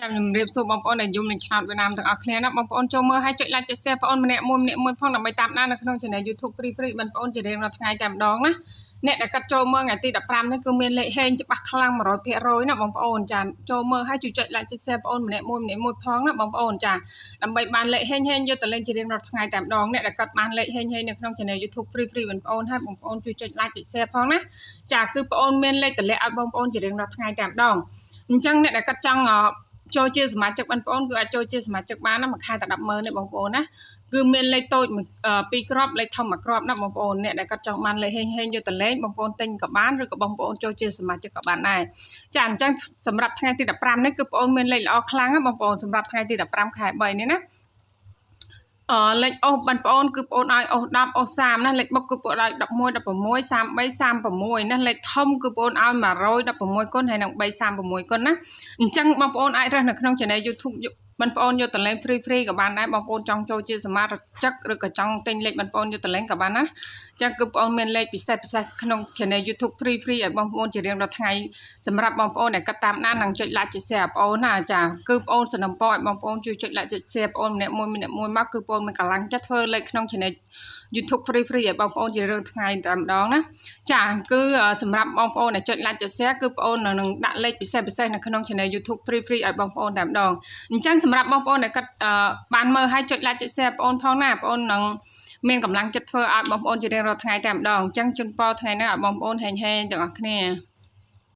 ចាំជំរាបសួរបងប្អូនដែលយំនឹងឆ្នោតវៀតណាមទាំងអស់គ្នាណាបងប្អូនចូលមើលហើយចុច like ចុច share បងប្អូនម្នាក់មួយម្នាក់មួយផងដើម្បីតាមដាននៅក្នុង channel YouTube Free Free បងប្អូនជារៀងរាល់ថ្ងៃតែម្ដងណាអ្នកដែលកាត់ចូលមើលថ្ងៃទី15នេះគឺមានលេខហេងច្បាស់ខ្លាំង100%ណាបងប្អូនចាចូលមើលហើយជួយចុច like ចុច share បងប្អូនម្នាក់មួយម្នាក់មួយផងណាបងប្អូនចាដើម្បីបានលេខហេងហេងយកទៅលេងជារៀងរាល់ថ្ងៃតែម្ដងអ្នកដែលកាត់បានលេខហេងហេងនៅក្នុង channel YouTube Free Free បងប្អូនហើយបងប្អូនជួយចុច like ចុច share ផងណាចាគឺបងប្អូនមានលេខតម្លាក់ឲ្យបងប្អូនជារៀងរាល់ថ្ងៃតែម្ដងអញ្ចឹងអ្នកដែលកាត់ចង់ចូលជាសមាជិកបងប្អូនគឺអាចចូលជាសមាជិកបានណាមួយខែតែ100,000ទេបងប្អូនណាគឺមានលេខតូចពីរគ្រាប់លេខធំមួយគ្រាប់ណាបងប្អូនអ្នកដែលគាត់ចង់បានលេខហេងហេងយកទៅលេងបងប្អូនទិញក៏បានឬក៏បងប្អូនចូលជាសមាជិកក៏បានដែរចាអញ្ចឹងសម្រាប់ថ្ងៃទី15នេះគឺបងប្អូនមានលេខល្អខ្លាំងណាបងប្អូនសម្រាប់ថ្ងៃទី15ខែ3នេះណាអឺលេខអូសបងប្អូនគឺបងប្អូនឲ្យអូស10អូស30ណាលេខបុកគឺបងប្អូនឲ្យ11 16 33 36ណាលេខធំគឺបងប្អូនឲ្យ116គុណហើយនឹង336គុណណាអញ្ចឹងបងប្អូនអាចរើសនៅក្នុង channel YouTube បងប្អូនយកទៅលេង free free ក៏បានដែរបងប្អូនចង់ចូលជាសមាជិកឬក៏ចង់ទិញលេខបងប្អូនយកទៅលេងក៏បានណាអញ្ចឹងគឺបងប្អូនមានលេខពិសេសពិសេសក្នុង channel YouTube free free ឲ្យបងប្អូនជារៀងរាល់ថ្ងៃសម្រាប់បងប្អូនដែលគាត់តាមដាននិងចុច like ចុច share បងប្អូនណាចាគឺបងប្អូនសំណពរឲ្យបងប្អូនជួយចុច like ចុច share បងប្អូនម្នាក់មួយម្នាក់មួយមកគឺបងប្អូនមានកម្លាំងចិត្តធ្វើលេខក្នុង channel YouTube free free ឲ្យបងប្អូនជារឿងថ្ងៃតែម្ដងណាចាគឺសម្រាប់បងប្អូនដែលចុច like ចុច share គឺបងប្អូននឹងដាក់លេខពិសេសពិសេសនៅក្នុង channel YouTube free free ឲ្យបងប្អូនតែម្ដងអញ្ចឹងសម្រាប់បងប្អូនដែលគាត់បានមើលហើយចុច like ចុច share បងប្អូនផងណាបងប្អូននឹងមានកម្លាំងចិត្តធ្វើឲ្យបងប្អូនជារៀងរាល់ថ្ងៃតែម្ដងអញ្ចឹងជូនពរថ្ងៃនេះឲ្យបងប្អូនហេងហេងទាំងអស់គ្នា។